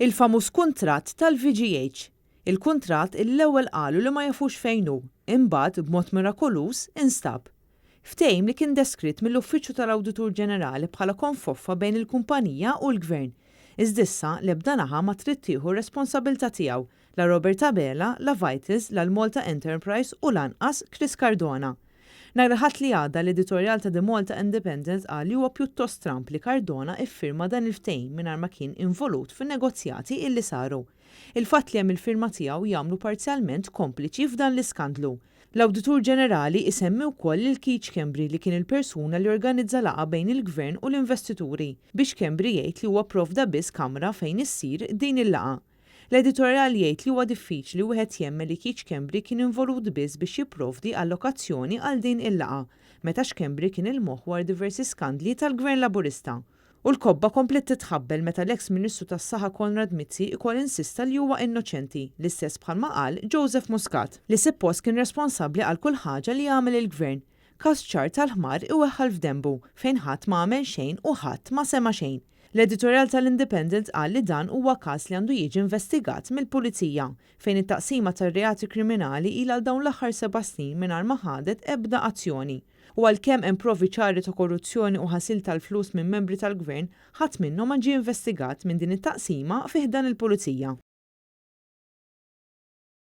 Il-famuż kuntratt tal-VGH. Il-kuntratt illi l-ewwel qalu li ma jafux fejn hu, imbagħad b'mod mirakoluż instab. Ftehim li kien deskritt mill-Uffiċċju tal-Awditur Ġenerali bħala konfoffa bejn il-kumpanija u l-Gvern. Iżda issa l-ebda naħa ma trid tieħu r-responsabilità tiegħu, la Robert Abela, la Vitals, la l-Malta Enterprise u lanqas Chris Cardona. Nhar il-Ħadd li għadda l-editorjal ta' The Malta Independent qal li huwa pjuttost stramb li Cardona iffirma dan il-ftehim mingħajr ma kien involut fin-negozjati illi saru. Il-fatt li hemm il-firma tiegħu jagħmlu parzjalment kompliċi f'dan l-iskandlu. L-Awditur Ġenerali isemmi wkoll lil Keith Schembri li kien il-persuna li organizza laqgħa bejn il-Gvern u l-investituri, bi Schembri jgħid li huwa pprovda biss kamra fejn issir din il-laqgħa. L-editorjal jgħid li huwa diffiċli wieħed jemmen li Keith Schembri kien involut biss biex jipprovdi allokazzjoni għal din il-laqgħa, meta Schembri kien il-moħħ wara diversi skandli tal-Gvern Laburista. U l-kobba kompliet titħabbel meta l-eks Ministru tas-Saħħa Konrad Mizzi ikoll insista li huwa innoċenti, l-istess bħalma qal Joseph Muscat, li suppost kien responsabbli għal kull ħaġa li għamel il-Gvern. Każ ċar tal-ħmar iweħħal f'denbu, fejn ħadd ma għamel xejn u ħadd ma sema' xejn. L-editorjal tal-Independent qal li dan huwa każ li għandu jiġi investigat mill-Pulizija, fejn it-taqsima tar-reati kriminali ilha għal dawn l-aħħar 7 snin mingħajr ma ħadet ebda azzjoni. U għalkemm hemm provi ċari ta' korruzzjoni u ħasil tal-flus minn membri tal-Gvern, ħadd minnhom ma ġie investigat minn din it-taqsima fi ħdan il-Pulizija.